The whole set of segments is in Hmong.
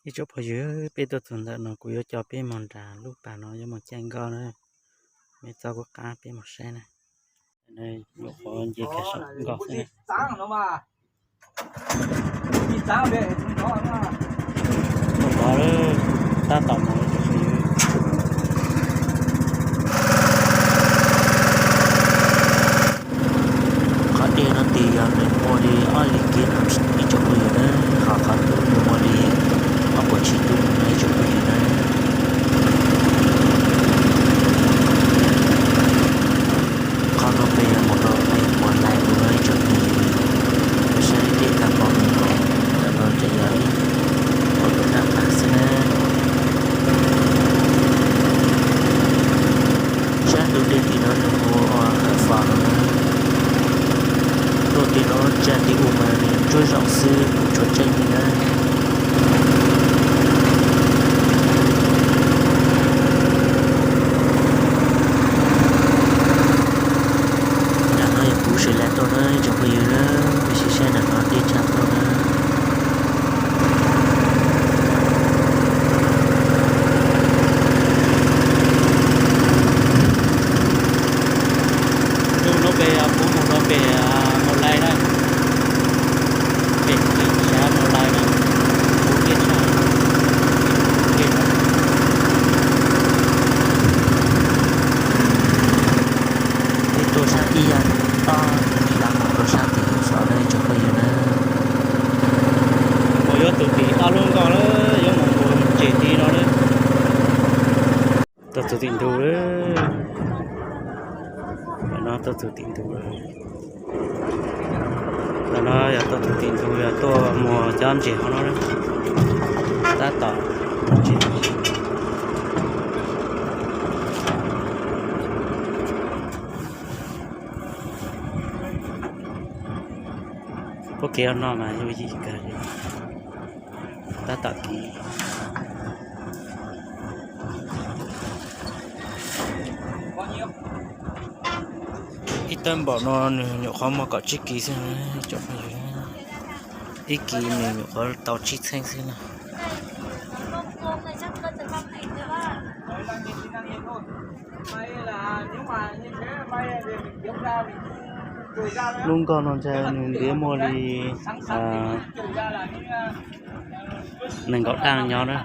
Ib tsoom phooj ywg, peb tuaj txog ntawm no kuv yuav coj peb mus nram lub pas no yuav mus caij nkoj na. Mej txhob kuv qab, peb mus saib na. Nyuam qhuav nce kiag saum nkoj xwb na. Tab tom mus tsoom phooj ywg. Qhov dej no tis yog nws muaj li ob lis kiv no ib tsoom phooj ywg na, ho qhov ntug nws muaj li ob puas tsib tug no ib tsoom phooj ywg na. Qhov no peb yuav mus rau pem Muas Lais lawm no ib tsoom phooj ywg. Saib dej tag npaum no, ntawm no ces yog ib qho tus nram qab xwb na. Sab ntug dej tim no nws hu ua Khawm Fos no na. Tuaj tim no tsa tim u mas nws ntsuab zaum xwb kuj tshua tseeb li na. Nram no yog kuv Sawv Lais tuaj na ib tsoom phooj ywg na, peb sim saib nram no dej tshaj plaws na. Ntu no pem kuv mus rau pem Muas Lais na, pem tim sab Muas Lais na, kuv dej tshaj, dej no. Peb tuaj sab ib yam, ob ib yam mus rau sab tim sov na ib tsoom phooj ywg na. Mus yuav tus tim ob lub nkoj na, yuav mus mus ntses tim no na. Tuaj txog tim ntug lawm. Ntawm no tuaj txog tim ntug lawm. Ntawm no yog tuaj txog tim ntug, yog tuaj mus cov ntses hauv no. Tab tom mus ntses. Puab kev no mas yooj yim kawg li. Tab tom kev. Ib tawb npaum no nws nyuam qhuav muaj kaum tsib kis xwb na tsoom phooj ywg. Ib kis nws nyuam qhuav tau tsib txheeb xwb na. Lub nkoj no ntshe nws ntiav muaj li nees nkaum daj nyob na.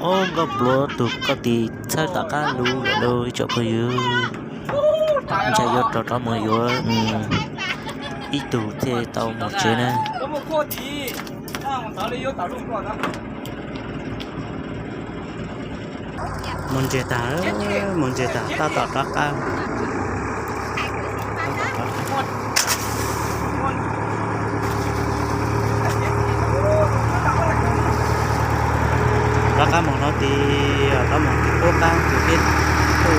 Ob nkauj pluav tus koj tis txhawb tom qab lub lawm lauj ib tsoom phooj ywg. Ntshai yuav rov rov mus yuav ib tug thiaj tau mus tsev na. Mus ntses tag, mus ntses tag tab tom rov qab. Rov qab mus no tis, rov mus tis qub qab tis peb tu.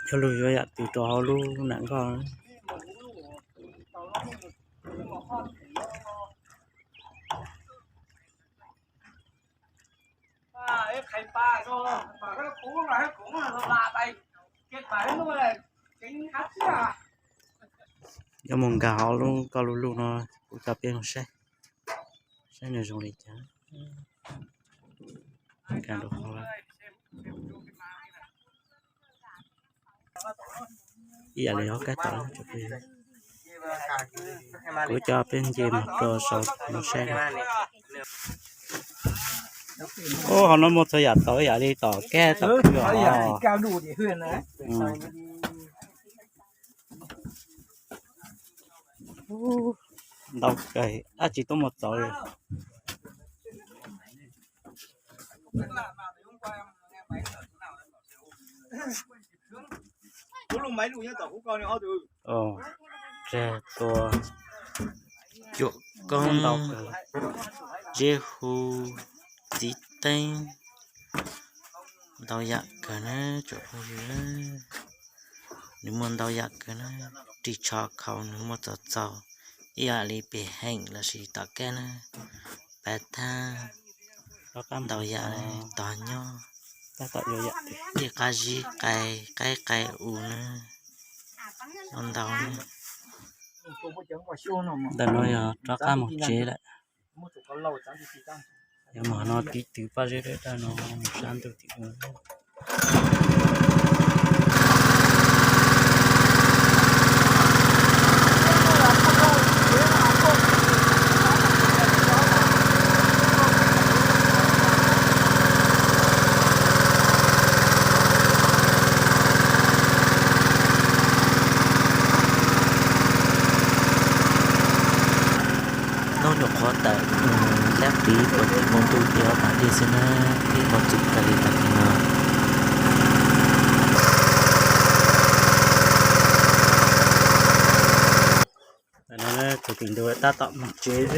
Coj lug yuav yam twg rau hauv lub nam nkoj. Yuav mus nkag hauv lub koj lub lug no, kuv coj peb mus saib, saib nws zoo li cas. Nkag rau hauv. Ib yam li hauv kab tom, kuv coj peb nce mus rau saum no saib. Ub, hauv no muaj txhua yam tau ib yam li tom kab tom kwj os. Ntau kawg, dab tsi tuaj muaj txaus li. Tsag tua, cuam koob, zeb hu, txiv teeb, ntau yam kawg na tsoom phooj ywg. Nws muaj ntau yam kawg na, ris tsho khaus nws muaj txaus txaus. ib yam li pem heem lossis tom kaj na, pab thaj, ntau yam tog nyob, ib qab zib qai, qaib qai u na, ntau ntau na. Ntawm no yog rov qab mus tsev lawm. Yog mas no tiv twv Paj Zeb dab daj no mus sab ntuj tim ub. Nub nyuam qhuav tawm lab qiv puag tim npoo ntuj ces ob pas dej xwb na, peb mus txog txij li tag kis no. Tus tim ntuj tab tom mus tsev xwb.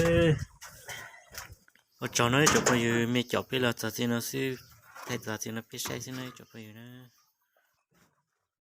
Ua tsaug no ib tsoom phooj ywg, mej caum peb los txog txij no xwb, thaij txog txij no peb saib xwb na ib tsoom phooj ywg na.